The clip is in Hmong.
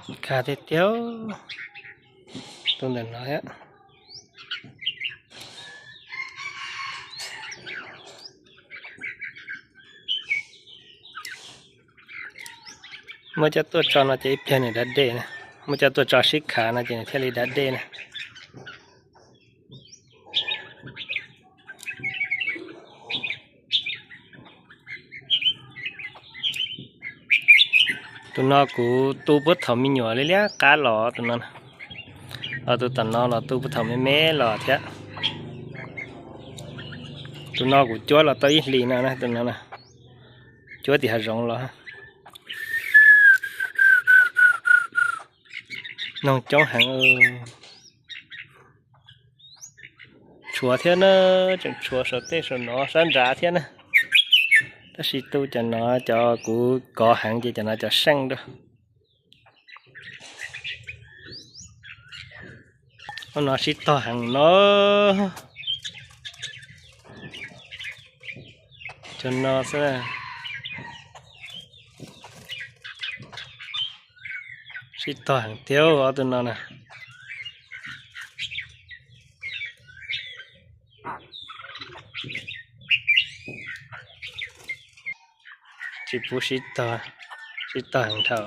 Kaj tiag tiag, tus ntawm no thiab. Muab coj tuaj tso no ces ib pliag nws da dej na. Muab coj tuaj tso sib khav no ces nws thiaj li da dej na. Tus no kuv tu puag thaum me nyuam liab liab qab los tus no. Ho tus tom no los tu puag thaum me me los thiab. Tus no kuv cuab los tau ib hlis no na, tus no na, cuab tim hav zoov los. Noog coob heev. Tshuav thiab na, tseem tshuav saum tej saum no sab nrad thiab na. Tab sis tu cov no cov kuv kov heev ces cov no cov seej dua. Ub, no sib tog heev no. Cov no xwb. Sib tog heev tiag ob tug no na. Tsis pub sib tog, sib tog heev dhau.